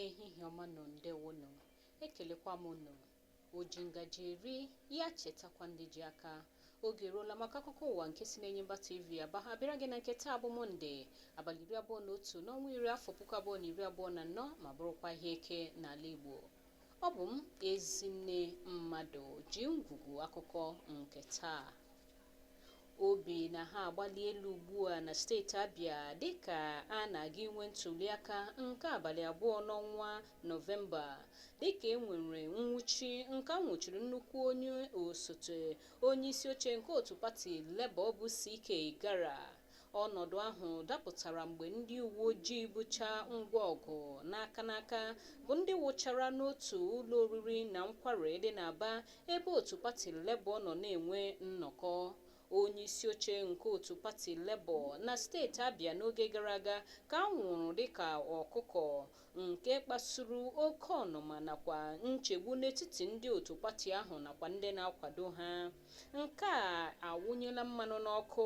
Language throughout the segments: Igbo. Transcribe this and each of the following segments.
Ehihie ọma nụ, ndewonụ. Ekelekwa m unu. O ji ngaji eri, ya chetakwa ndị ji aka. Oge eruola maka akụkọ ụwa nke si n'Enyimba TV Aba ha bịara gị na nke taa bụ Mọnde, abalị 21 n'ọnwa 10 afọ 2024, ma bụrụkwa ihe eke n'ala Igbo. Ọ bụ m, Ezinne Mmadụ, ji ngwugwu akụkọ nke taa. Obi na ha agbali elu ugbu a na steeti Abịa dịka a na-aga inwe ntuliaka nke abalị 2 n'ọnwa Nọvemba, dịka e nwere nwụchi nke a nwụchiri nnukwu onye osote onye isi oche nke otu pati Labour bụ CK Igara. Ọnọdụ ahụ dapụtara mgbe ndị uwe ojii bucha ngwa ọgụ n'aka n'aka bụ ndị wụchara n'otu ụlọ oriri na nkwari dị n'Aba ebe otu pati Labour nọ na-enwe nnọkọ. Onye isi oche nke otu pati Labour na steeti Abịa n'oge gara aga ka a nwụrụ dịka ọkụkọ, nke kpasuru oke ọnụma nakwa nchegbu n'etiti ndị otu pati ahụ nakwa ndị na-akwado ha. Nke a awụnyela mmanụ n'ọkụ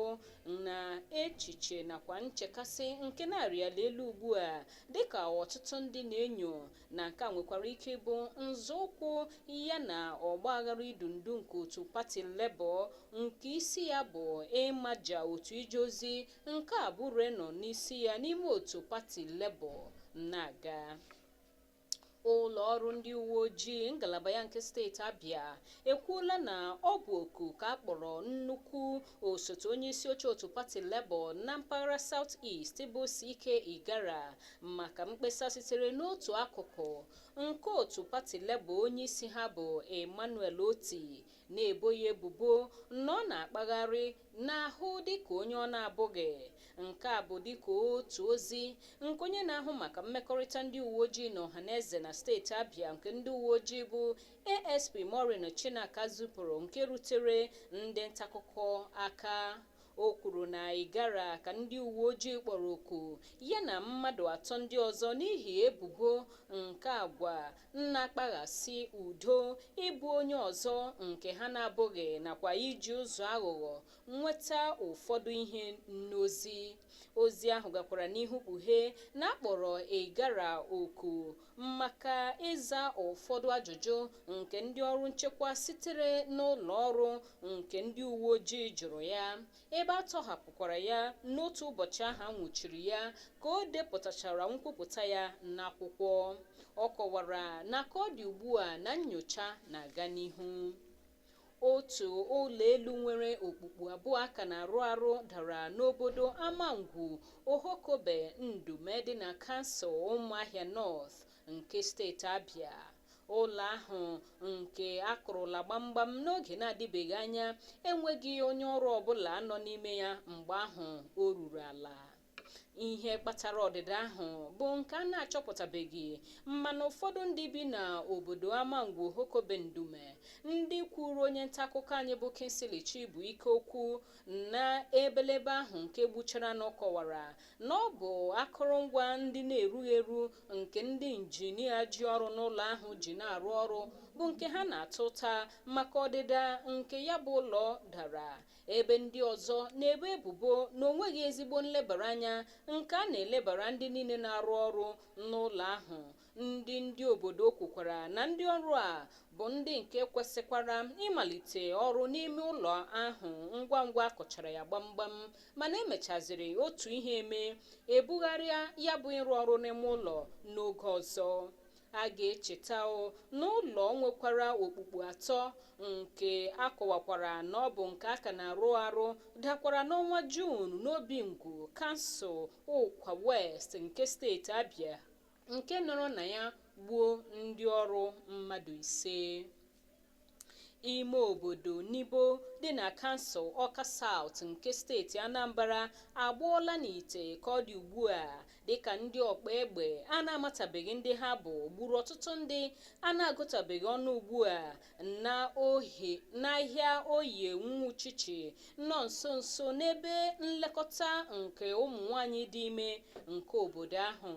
na echiche nakwa nchekasị nke na-arịala elu ugbu a, dịka ọtụtụ ndị na-enyo na nke a nwekwara ike ịbụ nzọụkwụ ya na ọgba aghara idu ndu nke otu pati Labour nke isi ya bụ ịmaja otu ije ozi nke Abure nọ n'isi ya n'ime otu pati Labour na-aga. Ụlọ ọrụ ndị uwe ojii ngalaba ya nke steeti Abịa ekwuola na ọ bụ oku ka a kpọrọ nnukwu osote onye isi oche otu pati Labour na mpaghara South East bụ CK Igara maka mkpesa sitere n'otu akụkụ nke otu pati Labour onye isi ha bụ Emmanuel Oti na-ebo ya ebubo na ọ na-akpagharị n'ahụ dịka onye ọ na-abụghị. Nke a bụ dịka otu ozi nke onye na-ahụ maka mmekọrịta ndị uwe ojii na ọhaneze na steeti Abịa nke ndị uwe ojii bụ ASP Maureen Chinaka zipụrụ nke rutere ndị ntaakụkọ aka. O kwuru na Igara ka ndị uwe ojii kpọrọ oku ya na mmadụ atọ ndị ọzọ n'ihi ebubo nke agwa na-akpaghasị udo, ịbụ onye ọzọ nke ha na-abụghị nakwa iji ụzọ aghụghọ nweta ụfọdụ ihe n'ozi. Ozi ahụ gakwara n'ihu kpughee na akpọrọ Igara oku maka ịza ụfọdụ ajụjụ nke ndị ọrụ nchekwa sitere n'ụlọ ọrụ nke ndị uwe ojii jụrụ ya, ebe a tọhapụkwara ya n'otu ụbọchị ahụ a nwụchiri ya ka o depụtachara nkwupụta ya n'akwụkwọ. Ọ kọwara na ka ọ dị ugbu a na nnyocha na-aga n'ihu. Otu ụlọ elu nwere okpukpu abụọ a ka na-arụ arụ dara n'obodo Amangwu Ohokobe Ndume dị na kansụl Ụmụahịa North nke steeti Abịa. Ụlọ ahụ nke akụrụla gbamgbam n'oge na-adịbeghị anya enweghị onye ọrụ ọbụla nọ n'ime ya mgbe ahụ o ruru ala. Ihe kpatara ọdịda ahụ bụ nke a na-achọpụtabeghị, mana ụfọdụ ndị bi n'obodo Amangwu Ohokobe Ndume ndị kwuru onye nta akụkọ anyị bụ Kingsley Chibuike okwu na ebelebe ahụ nke gbucharanụ kọwara na ọ bụ akụrụngwa ndị na-erughị eru nke ndị injinia ji ọrụ n'ụlọ ahụ ji na-arụ ọrụ bụ nke ha na-ata ụta maka ọdịda nke ya bụ ụlọ dara, ebe ndị ọzọ na-ebo ebubo na onweghị ezigbo nlebara anya nke a na-elebara ndị niile na-arụ ọrụ n'ụlọ ahụ. Ndị obodo kwukwara na ndị ọrụ a bụ ndị nke kwesịkwara ịmalite ọrụ n'ime ụlọ ahụ ngwa ngwa akụchara ya gbamgbam, mana emechaziri otu ihe eme ebugharịa ya bụ ịrụ ọrụ n'ime ụlọ n'oge ọzọ. A ga-echeta na ụlọ nwekwara okpukpu atọ nke akọwakwara na ọ bụ nke a ka na-arụ arụ dakwara n'ọnwa Juun n'Obingwu, kansụl Ụkwa West nke steeti Abịa, nke nọrọ na ya gbuo ndị ọrụ mmadụ 5. Ime obodo Nibo dị na kansụl Ọka South nke steeti Anambra agbụọla n'ite ka ọ dị ugbu a dịka ndị ọkpa egbe a na-amatabeghị ndị ha bụ gburu ọtụtụ ndị a na-agụtabeghị ọnụ ugbu a n'ahịa Oye Nwuchichi nọ nso nso n'ebe nlekọta nke ụmụ nwanyị dị ime nke obodo ahụ.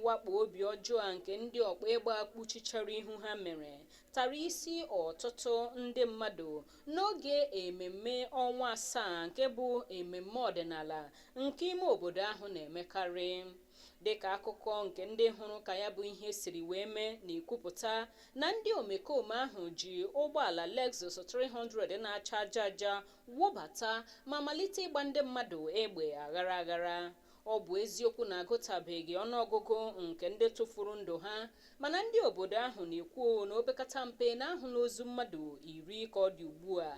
Mwakpo obi ọjọọ a nke ndị ọkpa egbe kpuchichara ihu ha mere tara isi ọtụtụ ndị mmadụ n'oge ememme ọnwa 7 nke bụ ememme ọdịnala nke ime obodo ahụ na-emekarị. Dịka akụkọ nke ndị hụrụ ka ya bụ ihe siri wee mee na-ekwupụta na ndị omekome ahụ ji ụgbọala Lexus 300 na-acha aja aja wụbata ma malite ịgba ndị mmadụ egbe aghara aghara. Ọ bụ eziokwu na agụtabeghị ọnụọgụgụ nke ndị tụfuru ndụ ha, mana ndị obodo ahụ na-ekwu na opekata mpe na ahụla ozu mmadụ 10 ka ọ dị ugbu a.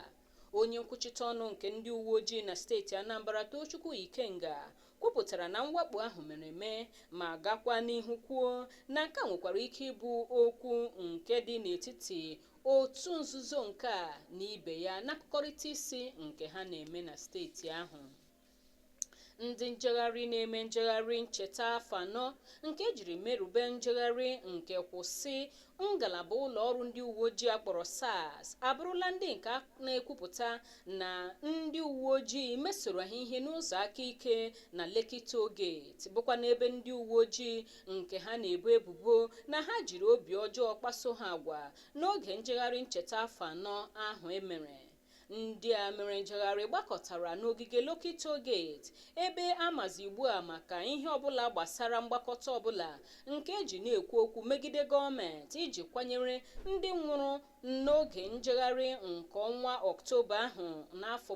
Onye nkwuchite ọnụ nke ndị uwe ojii na steeti Anambra, Tochukwu Ikenga, kwupụtara na mwakpo ahụ mere eme ma gakwa n'ihu kwuo na nke a nwekwara ike ịbụ okwu nke dị n'etiti otu nzuzo nke a na ibe ya n'akụkọrịta isi nke ha na-eme na steeti ahụ. Ndị njegharị na-eme njegharị ncheta afọ 4 nke ejiri merube njegharị nke kwụsị ngalaba ụlọ ọrụ ndị uwe ojii akpọrọ SARS abụrụla ndị nke na-ekwupụta na ndị uwe ojii mesoro ha ihe n'ụzọ aka ike na Lekki Toll Gate, bụkwa n'ebe ndị uwe ojii nke ha na-ebo ebubo na ha jiri obi ọjọọ kpaso ha agwa n'oge njegharị ncheta afọ 4 ahụ emere. Ndị a mere njegharị gbakọtara n'ogige Lekki Toll Gate, ebe amazi ugbu a maka ihe ọbụla gbasara mgbakọta ọbụla nke eji na-ekwu okwu megide gọọmenti iji kwanyere ndị nwụrụ n'oge njegharị nke ọnwa Ọktoba ahụ n'afọ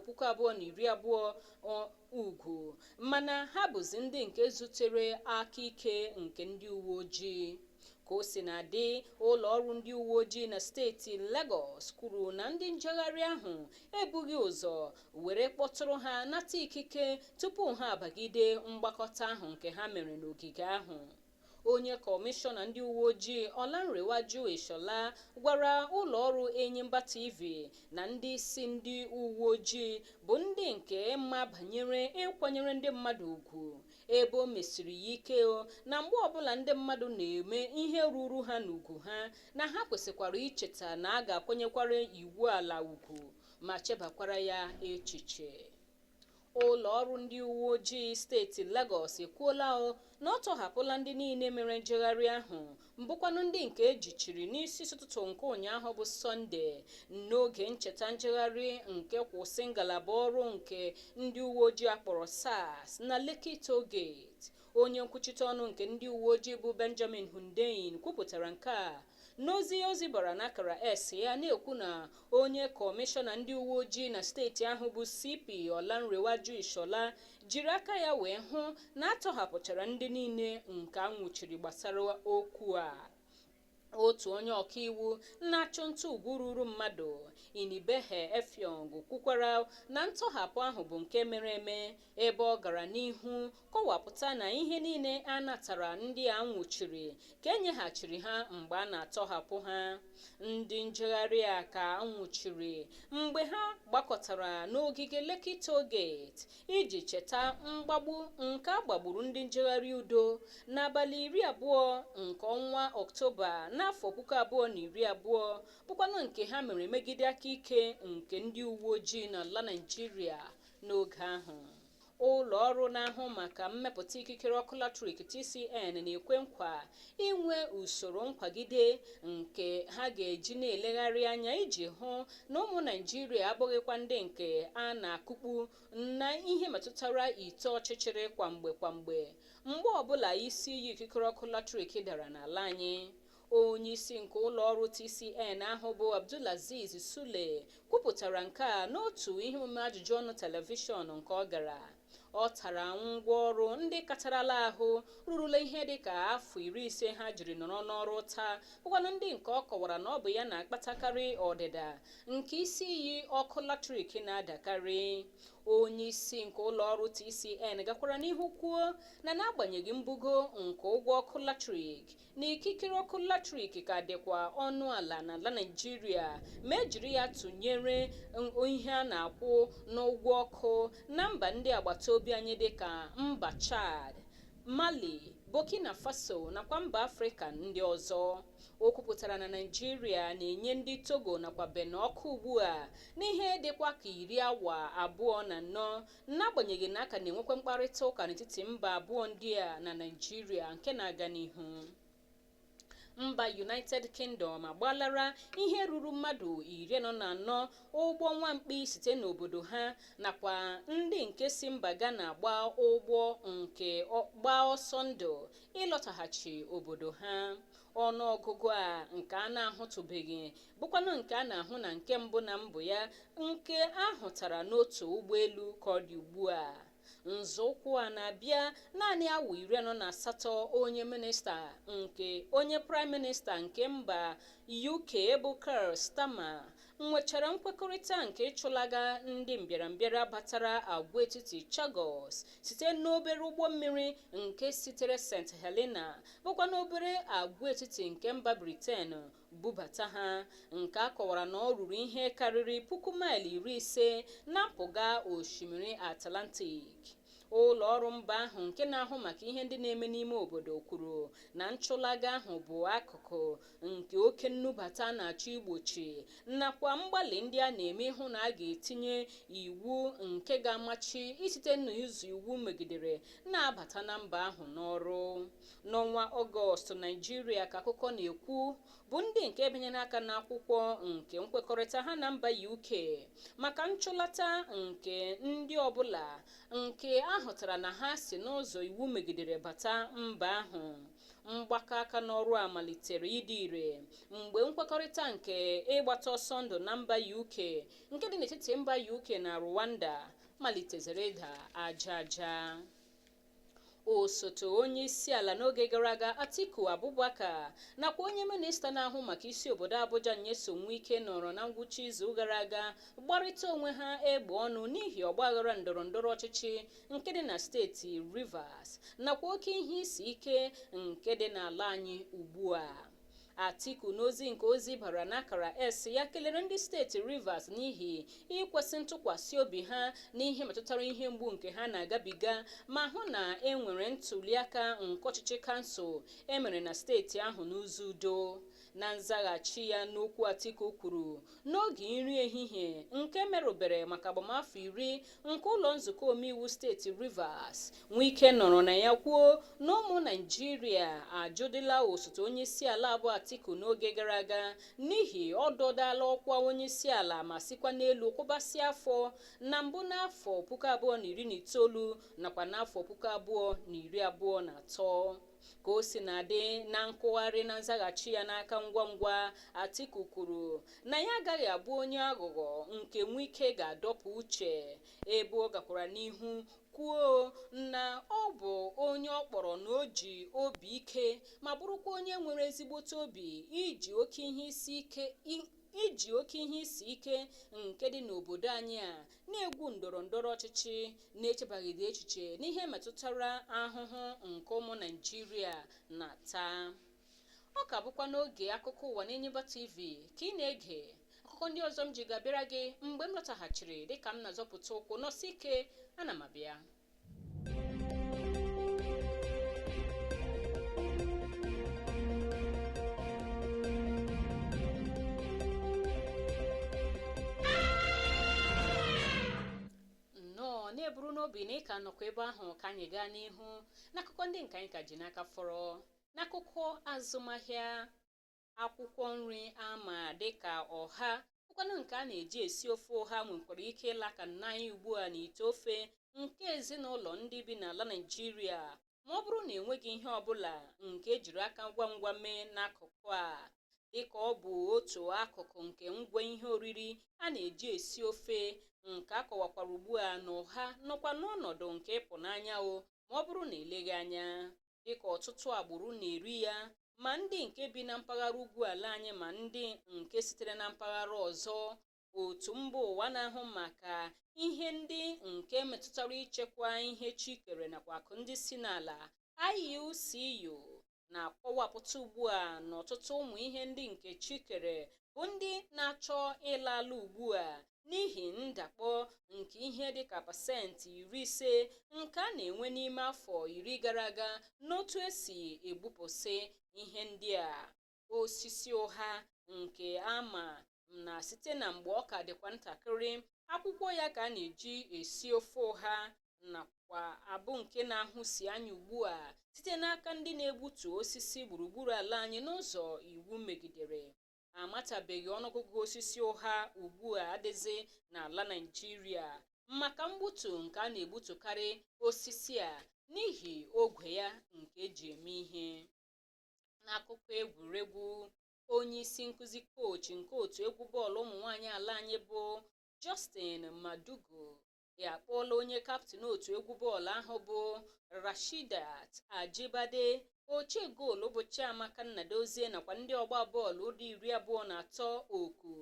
2020 ugwu, mana ha bụzi ndị nke zutere aka ike nke ndị uwe ojii. Ka o si na-adị, ụlọ ọrụ ndị uwe ojii na steeti Lagos kwuru na ndị njegharị ahụ ebughị ụzọ were kpọtụrụ ha nata ikike tupu ha abagide mgbakọta ahụ nke ha mere n'ogige ahụ. Onye kọmishọna ndị uwe ojii Ọlanrewaju Ishola gwara ụlọ ọrụ Enyimba TV na ndị isi ndị uwe ojii bụ ndị nke mma banyere ịkwanyere ndị mmadụ ugwu, ebe o mesiri ya ike na mgbe ọbụla ndị mmadụ na-eme ihe ruru ha n'ugwu ha, na ha kwesịkwara icheta na a ga-akwanyekwara iwu ala ugwu ma chebakwara ya echiche. Ụlọ ọrụ ndị uwe ojii steeti Lagos ekwuola na ọ tọhapụla ndị niile mere njegharị ahụ, mbụkwanụ ndị nke ejichiri n'isi ụtụtụ nke ụnyaahụ bụ Sọnde n'oge ncheta njegharị nke kwụsị ngalaba ọrụ nke ndị uwe ojii akpọrọ SARS na Lekki Toll Gate. Onye nkwuchite ọnụ nke ndị uwe ojii bụ Benjamin Hundeyin kwupụtara nke a n'ozi ozi bara n'akara S ya, na-ekwu na onye kọmishọna ndị uwe ojii na steeti ahụ bụ CP Ọlanrewaju Ishola jiri aka ya wee hụ na atọhapụchara ndị niile nke a nwụchiri gbasara okwu a. Otu onye ọkaiwu na-achụ nta ugwu ruru mmadụ, Inibehe Effiong, kwukwara na ntọhapụ ahụ bụ nke mere eme, ebe ọ gara n'ihu kọwapụta na ihe niile a natara ndị a nwụchiri ka enyeghachiri ha mgbe a na-atọhapụ ha. Ndị njegharị a ka nwụchiri mgbe ha gbakọtara n'ogige Lekki Toll Gate iji cheta mgbagbu nke a gbagburu ndị njegharị udo n'abalị 20 nke ọnwa Ọktoba n'afọ 2020, bụkwanụ nke ha mere megide aka ike nke ndị uwe ojii n'ala Naịjirịa n'oge ahụ. Ụlọ ọrụ na-ahụ maka mmepụta ikikere ọkụ latrik TCN na-ekwe nkwa inwe usoro nkwagide nke ha ga-eji na-elegharị anya iji hụ na ụmụ Naịjirịa abụghịkwa ndị nke a na-akụkpu na ihe metụtara ite ọchịchịrị kwamgbe kwamgbe mgbe ọbụla isi iyi ikikere ọkụ latrik dara n'ala anyị. Onye isi nke ụlọ ọrụ TCN ahụ bụ Abdulaziz Sule kwupụtara nke a n'otu ihe omume ajụjụ ọnụ telivishọn nke ọ gara. Ọ tara ngwaọrụ ndị katarala ahụ rurula ihe dịka afọ 50 ha jiri nọrọ n'ọrụ taa, bụkwanụ ndị nke ọ kọwara na ọ bụ ya na-akpatakarị ọdịda nke isi iyi ọkụ latrik na-adakarị. Onye isi nke ụlọ ọrụ TCN gakwara n'ihu kwuo na n'agbanyeghị mbugo nke ụgwọ ọkụ latrik na ikikere ọkụ latrik ka dịkwa ọnụ ala n'ala Naịjirịa ma ejiri ya tụnyere ihe a na-akwụ n'ụgwọ ọkụ na mba ndị agbata obi anyị dịka mba Chad, Mali, Burkina Faso nakwa mba Afrịka ndị ọzọ. O kwupụtara na Naịjirịa na-enye ndị Togo nakwa Benin ọkụ ugbu a n'ihe dịkwa ka 24 awa n'agbanyeghị na a ka na-enwekwa mkparịta ụka n'etiti mba abụọ ndị a na Naịjirịa nke na-aga n'ihu. Mba United Kingdom agbalara ihe ruru mmadụ 44 ụgbọ nwamkpi site n'obodo ha nakwa ndị nke si mba Ghana gba ụgbọ nke gbaa ọsọ ndụ ịlọtaghachi obodo ha. Ọnụọgụgụ a nke a na-ahụtụbeghị bụkwanụ nke a na-ahụ na nke mbụ na mbụ ya nke ahụtara n'otu ụgbọelu ka ọ dị ugbu a. Nzọụkwụ a na-abịa naanị awa 48 onye minista nke onye praịm minista nke mba UK bụ Keir Starmer nwechara nkwekọrịta nke ịchụlaga ndị mbịarambịara batara agwaetiti Chagos site n'obere ụgbọ mmiri nke sitere St Helena bụkwa n'obere agwaetiti nke mba Britain bubata ha, nke a kọwara na ọ ruru ihe karịrị puku maịlụ 50 na mpụga osimiri Atlantic. Ụlọ ọrụ mba ahụ nke na-ahụ maka ihe ndị na-eme n'ime obodo kwuru na nchụlaga ahụ bụ akụkụ nke oke nnubata na-achọ igbochi nakwa mgbalị ndị a na-eme ịhụ na a ga-etinye iwu nke ga-amachi isite n'ụzọ iwu megidere na-abata na mba ahụ n'ọrụ. N'ọnwa Ọgọst, Naịjirịa ka akụkọ na-ekwu bụ ndị nke binyere aka n'akwụkwọ nke nkwekọrịta ha na mba UK maka nchụlata nke ndị ọbụla nke ahụtara na ha si n'ụzọ iwu megidere bata mba ahụ. Mgbakọ aka n'ọrụ a malitere ịdị ire mgbe nkwekọrịta nke ịgbata ọsọ ndụ na mba UK nke dị n'etiti mba UK na Rwanda malitezere ịda aja aja. Osote onye isi ala n'oge gara aga Atiku Abubakar nakwa onye minista na-ahụ maka isi obodo Abuja Nyesom Wike nọrọ na ngwụcha izu gara aga gbarịta onwe ha egbe ọnụ n'ihi ọgbaghara ndọrọ ndọrọ ọchịchị nke dị na steeti Rivers nakwa oke ihe isi ike nke dị n'ala anyị ugbu a. Atiku n'ozi nke ozi bara n'akara S ya kelere ndị steeti Rivers n'ihi ikwesị ntụkwasị obi ha n'ihe metụtara ihe mgbu nke ha na-agabiga ma hụ na e nwere ntụliaka nke ọchịchị kansụl emere na steeti ahụ n'ụzọ udo. Na nzaghachi ya n'okwu Atiku kwuru n'oge nri ehihie nke merụbere maka agbamafọ 10 nke ụlọ nzukọ omeiwu steeti Rivers, Wike nọrọ na ya kwuo na ụmụ Naịjirịa ajụdịla osote onye isi ala bụ Atiku n'oge gara aga n'ihi ọ dọdala ọkwa onye isi ala ma sikwa n'elu kwụbasị afọ na mbụ n'afọ 2019 nakwa n'afọ 2023. Ka o si na-adị na nkụgharị na nzaghachi ya n'aka ngwa ngwa, Atiku kwuru na ya agaghị abụ onye aghụghọ nke Wike ga-adọpụ uche, ebe ọ gakwara n'ihu kwuo na ọ bụ onye ọ kpọrọ na o ji obi ike ma bụrụkwa onye nwere ezigbote obi iji oke ihe isi ike nke dị n'obodo anyị a na-egwu ndọrọ ndọrọ ọchịchị na-echebaghịdị echiche n'ihe metụtara ahụhụ nke ụmụ Naịjirịa na-ata. Ọ ka bụkwa n'oge akụkọ ụwa n'Enyimba TV ka ị na-ege akụkọ ndị ọzọ m ji ga-abịara gị mgbe m lọtaghachiri dịka m na-azọpụta ụkwụ nọsị ike. Ana m abịa. Nnọọ na-eburu n'obi na ịka nọkwa ebe ahụ ka anyị gaa n'ihu n'akụkọ ndị nke anyị ka ji n'aka fọrọ. N'akụkọ azụmahịa, akwụkwọ nri ama dịka ọha bụkwanụ nke a na-eji esi ofe ọha nwekwara ike ịla ka nna anyị ugbu a n'ite ofe nke ezinụlọ ndị bi n'ala Naịjirịa ma ọ bụrụ na enweghị ihe ọbụla nke ejiri aka ngwa ngwa mee n'akụkụ a, dịka ọ bụ otu akụkụ nke ngwa ihe oriri a na-eji esi ofe nke a kọwakwara ugbu a na ọha nọkwa n'ọnọdụ nke ịpụ n'anya o ma ọ bụrụ na eleghị anya, dịka ọtụtụ agbụrụ na-eri ya ma ndị nke bi na mpaghara ugwu ala anyị ma ndị nke sitere na mpaghara ọzọ. Otu mba ụwa na-ahụ maka ihe ndị nke metụtara ichekwa ihe chi kere nakwa akụ ndị si n'ala IUCU na-akọwapụta ugbu a na ọtụtụ ụmụ ihe ndị nke chi kere bụ ndị na-achọ ịla ala ugbu a n'ihi ndakpọ nke ihe dịka 50% nke a na-enwe n'ime afọ 10 gara aga n'otu esi egbupụsị ihe ndị a. Osisi ụha nke ama na site na mgbe ọ ka dịkwa ntakịrị, akwụkwọ ya ka a na-eji esi ofe ụha na Kwa abụ nke na-ahụsi anya ugbu a site n'aka ndị na-egbutu osisi gburugburu ala anyị n'ụzọ iwu megidere. Amatabeghị ọnụọgụgụ osisi ụgha ugbu a adịzi n'ala Naịjirịa maka mgbutu nke a na-egbutukarị osisi a n'ihi ogwe ya nke eji eme ihe. N'akụkọ egwuregwu, onye isi nkụzi kochi nke otu egwu bọọlụ ụmụ nwaanyị ala anyị bụ Justin Madugu akpọọla onye kaptịn otu egwu bọọlụ ahụ bụ Rashidat Ajibade, ochie goolu bụ Chiamaka Nnadozie nakwa ndị ọgba bọọlụ dị 23 oku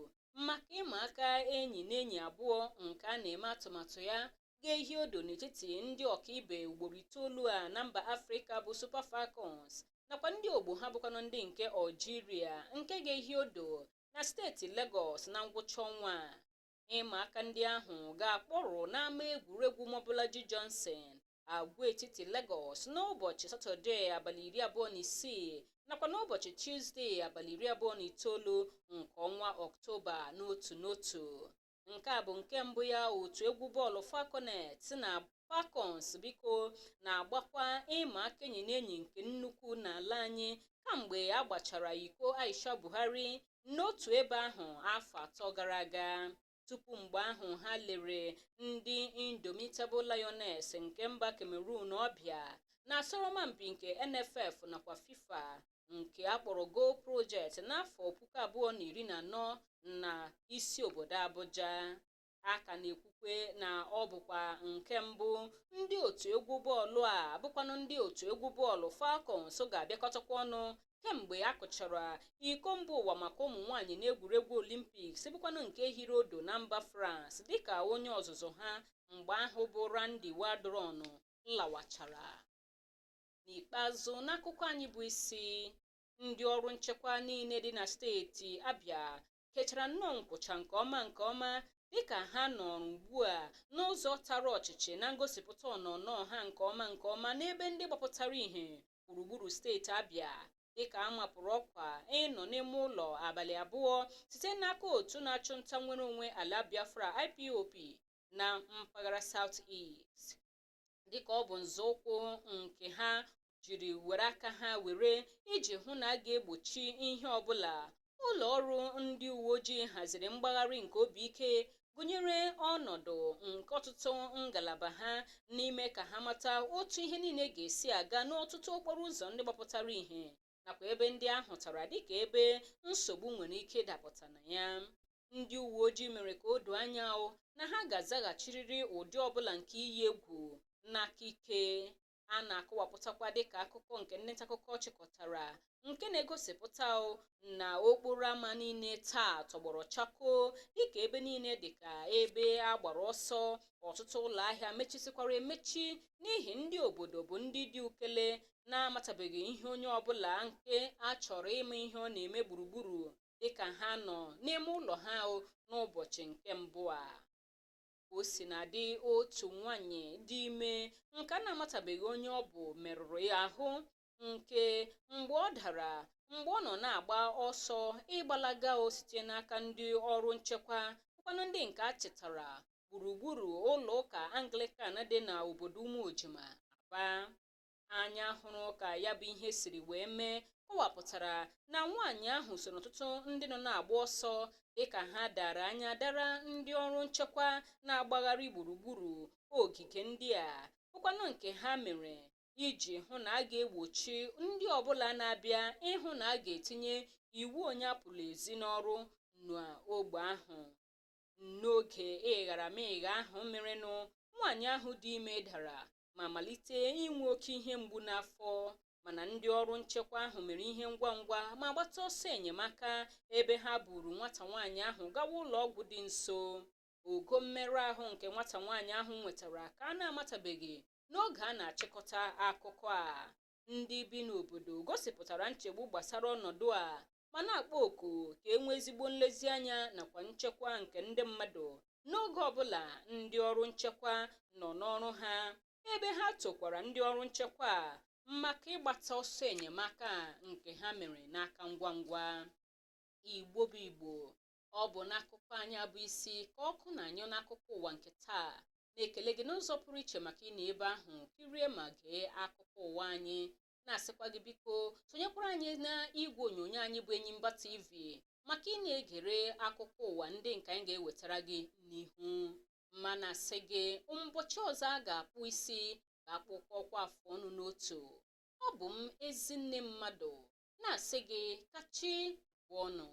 maka ịma aka enyi na enyi abụọ nke a na-eme atụmatụ ya ga-ehi odo n'etiti ndị ọkaibe ugboro 9 a na mba Afrịka bụ Super Falcons nakwa ndị ogbo ha bụkwanụ ndị nke Algeria nke ga-ehi odo na steeti Lagos na ngwụcha ọnwa a. Ịma aka ndị ahụ ga-akpọrọ n'ama egwuregwu Mobolaji Johnson agwaetiti Lagos n'ụbọchị Satọde abalị 26 nakwa n'ụbọchị Tuzdee abalị 29 nke ọnwa Ọktoba n'otu n'otu. Nke a bụ nke mbụ ya otu egwu bọọlụ Falconet na Falcons biko na-agbakwa ịma aka enyi na enyi nke nnukwu n'ala anyị kamgbe a gbachara iko Aisha Buhari n'otu ebe ahụ afọ 3 gara aga. Tupu mgbe ahụ ha lere ndị Indomitable Lioness nke mba Cameroon ọbịa na asọrọmpi nke NFF nakwa FIFA nke a kpọrọ Goal Project n'afọ 2014 na isi obodo Abuja. A ka na-ekwukwe na ọ bụkwa nke mbụ ndị otu egwu bọọlụ a bụkwanụ ndị otu egwu bọọlụ Falcons ga-abịakọtakwa ọnụ kemgbe a kụchara iko mba ụwa maka ụmụ nwaanyị n'egwuregwu Olympics bụkwanụ nke hiri odo na mba France dịka onye ọzụzụ ha mgbe ahụ bụ Randy Waldrum lawachara. N'ikpeazụ n'akụkọ anyị bụ isi, ndị ọrụ nchekwa niile dị na steeti Abia kechara nnọọ nkwụcha nke ọma nke ọma dịka ha nọrọ ugbu a n'ụzọ tara ọchịchị na ngosipụta ọnọnọ ha nke ọma nke ọma n'ebe ndị gbapụtara ìhè gburugburu steeti Abia dịka a mapụrụ ọkwa ịnọ n'ime ụlọ abalị 2 site n'aka otu na-achụ nta nwere onwe ala Biafra IPOB na mpaghara South East. Dịka ọ bụ nzọụkwụ nke ha jiri were aka ha were iji hụ na a ga-egbochi ihe ọbụla, ụlọ ọrụ ndị uwe ojii haziri mgbagharị nke obi ike gụnyere ọnọdụ nke ọtụtụ ngalaba ha n'ime ka ha mata otu ihe niile ga-esi aga n'ọtụtụ okporo ụzọ ndị gbapụtara ìhè nakwa ebe ndị ahụtara dịka ebe nsogbu nwere ike ịdapụta na ya. Ndị uwe ojii mere ka o doo anya na ha ga-azaghachirịrị ụdị ọbụla nke iyi egwu n'aka ike. A na-akọwapụtakwa dịka akụkọ nke ndị nta akụkọ chịkọtara nke na-egosipụta na okporo ámá niile taa tọgbọrọ chakoo dịka ebe niile dịka ebe a gbara ọsọ. Ọtụtụ ụlọ ahịa mechisikwara emechi n'ihi ndị obodo bụ ndị dị ukele na-amatabeghị ihe onye ọbụla nke a chọrọ ịma ihe ọ na-eme gburugburu dịka ha nọ n'ime ụlọ ha n'ụbọchị nke mbụ a. O si na dị otu nwaanyị dị ime nke a na-amatabeghị onye ọ bụ merụrụ ya ahụ nke mgbe ọ dara mgbe ọ nọ na-agba ọsọ ịgbalaga site n'aka ndị ọrụ nchekwa bụkwanụ ndị nke a chetara gburugburu ụlọ ụka Anglican dị na obodo Umuojima, Aba. Anya hụrụ ka ya bụ ihe siri wee mee kọwapụtara na nwaanyị ahụ so n'ọtụtụ ndị nọ na-agba ọsọ dịka ha dara anya dara ndị ọrụ nchekwa na-agbagharị gburugburu ogige ndị a bụkwanụ nke ha mere iji hụ na a ga-egbochi ndị ọbụla na-abịa ịhụ na a ga-etinye iwu onye apụla ezi n'ọrụ n'ogbe ahụ. N'oge ịgharamịgha ahụ merenụ, nwaanyị ahụ dị ime dara ma malite inwe oke ihe mgbu n'afọ, mana ndị ọrụ nchekwa ahụ mere ihe ngwa ngwa ma gbata ọsọ enyemaka ebe ha buru nwata nwaanyị ahụ gawa ụlọ ọgwụ dị nso. Ogo mmerụ ahụ nke nwata nwaanyị ahụ nwetara ka a na-amatabeghị n'oge a na-achịkọta akụkọ a. Ndị bi n'obodo gosipụtara nchegbu gbasara ọnọdụ a ma na-akpọ oku ka e nwee ezigbo nlezianya nakwa nchekwa nke ndị mmadụ n'oge ọbụla ndị ọrụ nchekwa nọ n'ọrụ ha, ebe ha tokwara ndị ọrụ nchekwa maka ịgbata ọsọ enyemaka nke ha mere n'aka ngwa ngwa. Igbo bụ Igbo, ọ bụ n'akụkọ anyị bụ isi ka ọkụ na-anyụ n'akụkọ ụwa nke taa Na-ekele gị n'ụzọ pụrụ iche maka ị na ebe ahụ kirie ma gee akụkọ ụwa anyị, na-asịkwa gị biko sonyekwara anyị na igwe onyonyo anyị bụ Enyimba TV maka ị na-egere akụkọ ụwa ndị nke anyị ga-ewetara gị n'ihu. Mana sị gị ụbọchị ọzọ a ga-akpụ isi ga-akpụkọkwa afụ ọnụ n'otu. Ọ bụ m, Ezinne Mmadụ, na-asị gị ka chi bụ ọnụ.